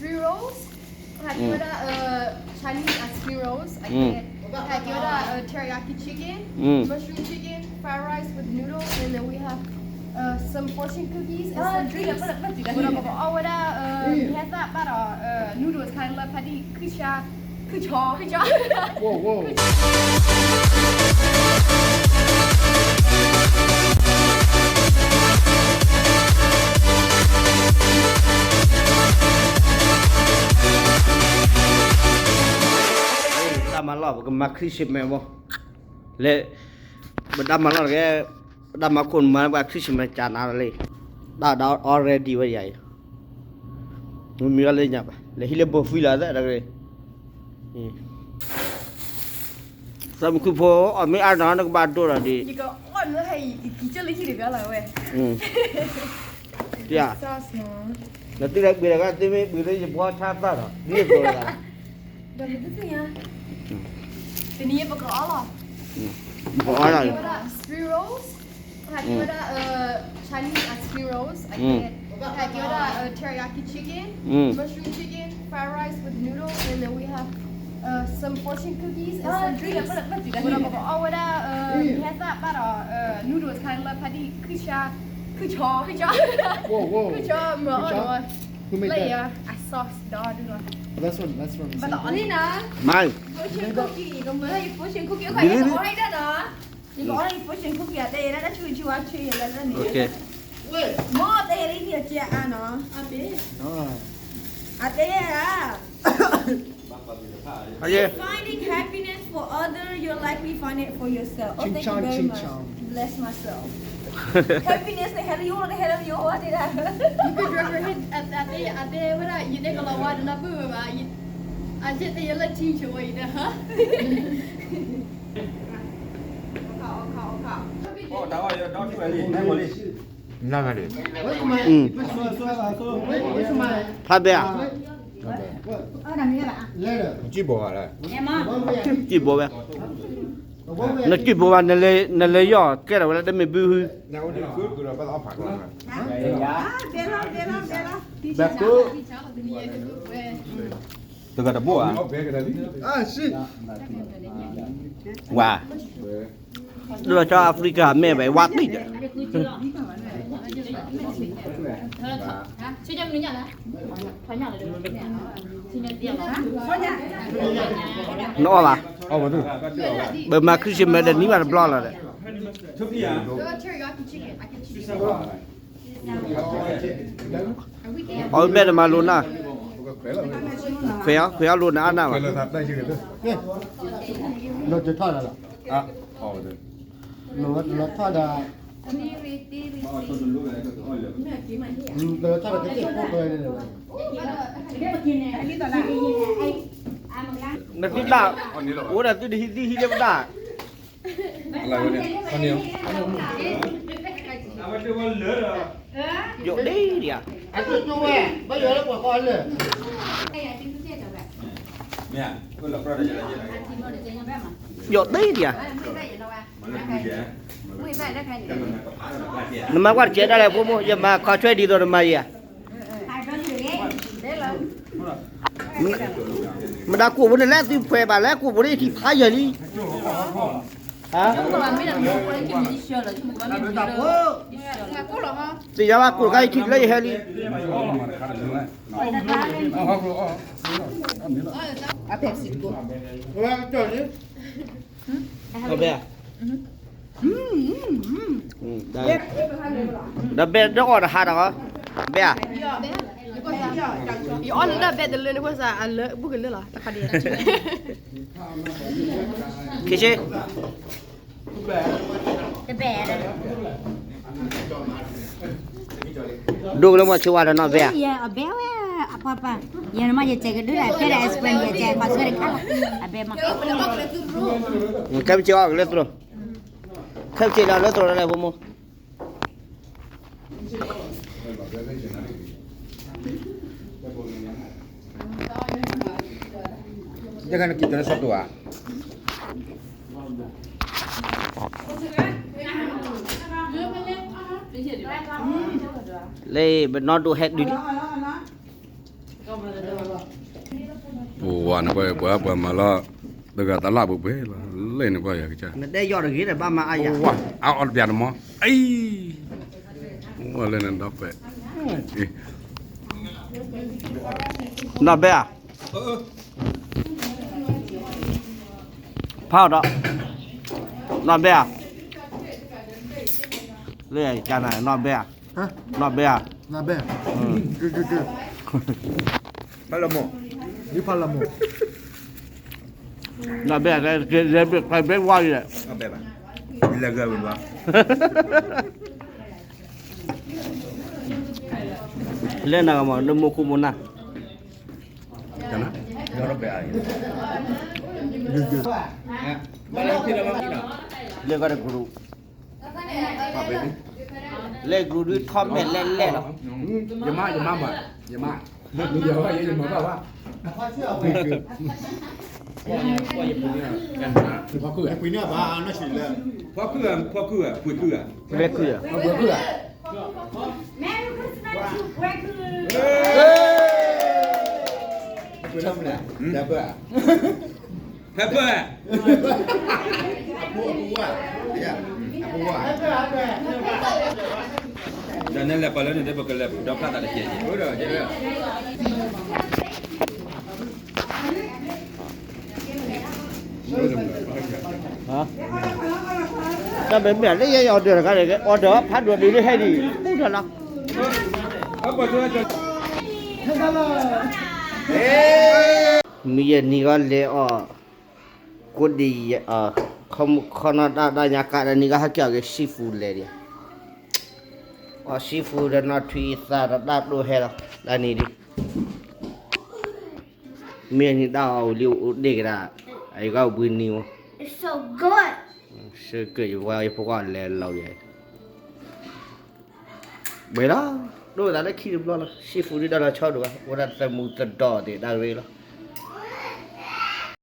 spring rolls. ဟဲက့ၤဝဲဒၣ် uh, Chinese uh, spring rolls. ဟဲက့ၤဝဲဒၣ် uh, teriyaki chicken, mushroom chicken, fried rice with noodles, and then we have uh, some fortune cookies and some drinks. ဝဲဒၣ်ပကအီၣ်ဝဲဒၣ် uh, ဟဲသၣ်ဘၣ်ဒီး uh, noodles ခါလၢဖးဒံၣ် ခုၣ်ဆါ, ခုၣ်ဆီ, ခုၣ်ဆီ, တၢ်မၤလီၢ် ပကမၤ Christmas မး, လဲၤ, ပတၢ်မၤလီၢ်တက့ၢ်, ပတၢ်မၤခိၣ်နမၤပှၤ Christmas ကနၤလီၤလံ, တၢ်ဒီး already ဝဲယၤအံၤ, မ့ၢ်မံၤအီၤလၢညါဘၣ်, လဲၤဟံးလၢ buffet လီၤသၢတဂ့ၤ သးမုၣ်ခုၣ်ဖိ အီၣ်မ့ၢ်အါနီၤ နကဘၣ်ဒိဒီးဒ်, ယကအီၣ်နဟဲအံၤ ယကံကၢၢ်လၢဟံၣ်တဂၤလီၤဝဲ, တယၤ, နသုတပှ့ၤတဂၤ သုမ့ၢ်ပှ့ၤလၢယဘီဆါသၣ်ဒီး ဒ်သိးတဂၤ, ဒီးပတသ့ၣ်ညါ, တနံၤပကအီၣ်လီၤ, ပကအီၣ်လီၤ, spring rolls, ဟဲက့ၤဝဲဒၣ် uh, Chinese uh, spring rolls, ဟဲက့ၤဝဲဒၣ် uh, teriyaki chicken, mushroom chicken, fried rice with noodles, and then we have uh, some fortune cookies and some drinks. ဝဲဒၣ်ပကအီၣ်ဝဲဒၣ် uh, ဟဲသၣ်ဘၣ်ဒီး uh, noodles ခါလၢဖးဒံၣ် ခုၣ်ဆါ, ခုၣ်ဆီ, ခုၣ်ဆီ, ခုၣ်ဆီ, မၤအီၣ်နီၤ, လၢယၤ I sauce ဒီးဒုးလီၤ, ဘၣ်တအီၣ်လံနီၤ, my fortune cookie ကမၤလၢယ fortune cookie အခါယကအီၣ်ဒၣ်နီၤ, ယကအီၣ်လၢယ fortune cookie အတဲယဲဒၣ်တၢ်ဆူးဆူးဝါဆူး ယဲလၢန့ၣ်, မ့ၢ်တဲယဲဒၣ်ယကဲအါနီၤ, အတဲယဲဒၣ် Finding happiness for other, you'll likely find it for yourself. Oh, thank you very much. Bless myself. Happiness န့ၣ် ဟဲလၢယအိၣ်လီၤ တဟဲလၢယအိၣ်ဘၣ်တဲဒၣ်, အတဲဝဲဒၣ် ယတဲကလီၤဝါဒီးနၢ်ပၢၢ်ဝဲဘၣ်, အယဲၢ်တဲယဲလၢထံဆၢဝဲအံၤဒၣ်, နဂၤဒၣ်, ဖးဘဲဧါ, ကံၢ်ဘိဝဲ, နကံၢ်ဘိဝဲ, နလဲၤယီၢ်ကဲထီၣ်ဝဲလၢတမ့ၢ်ဘုဟု, ဘဲကု, တဂၤတဘိဧါ, ဝါ ဒ်လီၤဆီ Africa မဲာ်ဘၣ် ဝါတံၢ်ဒီး, နအီၣ်ဘၣ်, ပမၤ Christmas ဒီးနံၣ်ဘၣ်တဘျီလီၤဒီး, အီၣ်ဘဲၣ်တမၤလိနၢ်, ခွဲးအီၤ ခွဲးအီၤလိနၢ်အါနၢ်ဘၣ်, လီၤထီၣ်ဒီး နသုဘၣ်, အိၣ်ဒီးသုတဟံးသံဟံးလၢပတၢ်, ယိၣ်ဒ့ဒံးဧါ, ယိၣ်ဒ့ဒံးဧါ, နမၤကွၢ်တကဲဒၣ်လဲၣ်ဖိမုၣ် ယမၤခီဆွဲဒ်သိးနမၤယၤ, မတၤကိၣ်ဖိန့ၣ်လဲၣ် သုဖှဲးဘၣ်လဲၣ် ကိၣ်ဖိန့ၣ်ထံၣ်ဖးယၢၤလံ, သ့ၣ်ညါဘၣ်ကိၣ်တခါအံၤထံၣ်လၢယဟဲလံ, အဘဲ, ဒီးဘဲဒီးအီၣ်တဟါဒီး, ဘဲဧါ, ယအီၣ်လၢဘဲတလၢန့ၣ် ဖိစၢ်အလၢဘူးကလၢလီၤ တခါဒံး, ခံဆ့ တဘဲ, ဒိကလၢမီၤဆိဝါဒီးနီၢ်ဘဲဧါ, အဘဲဝဲ, အပှၤပၢ်, ယနမ့ၢ်ယစဲးကဒုဒၣ် ဖဲဒၣ် explain ယစဲး ပှၤဆွဲတခါလီၤ, အဘဲမး, ခဲပစ့အီၣ်ကလၢသရိာ်, ခဲပစ့လၢလၢသရိာ်လၢဖိမုၣ် တခါနက့ၤတလၢစီတိၤဧါ, လၢပနီၢ်ဒိၣ်ဟဲဒုးလံ, ပဝါန့ၣ်ကွၢ်ပှၤပှၤမၤလီၤ, တဂၤတလၢ်ပှဲၤပှဲၤလီၤ, လဲၣ်န့ၣ်ကွၢ်ယၤကစၢ်, နတဲယီၤတဂ့ၤန့ၣ် ဘၣ်မၤအါယၤ, အအီၣ်တပျးတမီၤ, အံၤ, ဝဲလဲၣ်န့ၣ်ဒီးပဲ, နီၢ်ဘဲဧါ, ဖးအီၤဒီး, နီၢ်ဘဲဧါ, လၢယကနၤ နီၢ်ဘဲဧါ, နီၢ်ဘဲဧါ, နီၢ်ဘဲဧါ, ကဲဘဲဝါယဲ, လဲၤနၤကမၤ နမိၢ်ခိၣ်မိၢ်နၢ်, လဲၤကဒီးကရူၢ်, လဲၤကရူၢ်ဒုးထီၣ်မဲာ်လဲၣ်လဲၣ်လီၤ, ယမါ ယမါမး, ယမါ, ယမါဘၣ်ဘၣ်, ဖီခုၣ်, ဖီခုၣ်, ဖီခုၣ်, ဖီခုၣ်, ဖီခုၣ်, ဖဲပၢၢ်, ဒီးနလဲၤပှၤလၢန့ၣ်ဒီး ပကလဲၤဒီဖျၢၣ်သးတကဲးကဲး, တၢ်မ့ၢ်မ့ၢ်လၢယဲယ order တခါန့ၣ် order ဖးဒိၣ်ဒုးဟဲဒံး အိၣ်ဒီးလီၤ, မုၢ်ယဲၢ်နံၤဂီၢ်လဲၤအီၤ, ကိးဒံးယဲ, ခီနီၢ်တၢ်တၢ်ညါကါဒီးနံၤဂီၢ်ဟဲက့ၤအီၤက့ၤ seafood လဲၤဒံး, အီၣ် seafood ဒီးနီၢ်ထွံအသးဒီးတၢ်ဒိၣ်ဟဲလီၤ တၢ်နံၤဒံး, မုၢ်ယဲၢ်နံၤတၢ်အီၣ်ဝံၤလံအိၣ်ဒ့ၣ်ကဒါ, အဂီၢ်ဘှံနံၤမး, ဆၢကၢၢ်ယဝဲယဖိခွါလဲၤလီၤယဲ, ဝဲလီၤ, ဒိၣ်သးလၢခံတဘျီလီၤ seafood ဒ်ဒီးလီၤဆီဒိၣ်ဘၣ် အိၣ်ဒၣ်သမူသဒီးသ့ၣ်တၢ်ရ့လီၤ,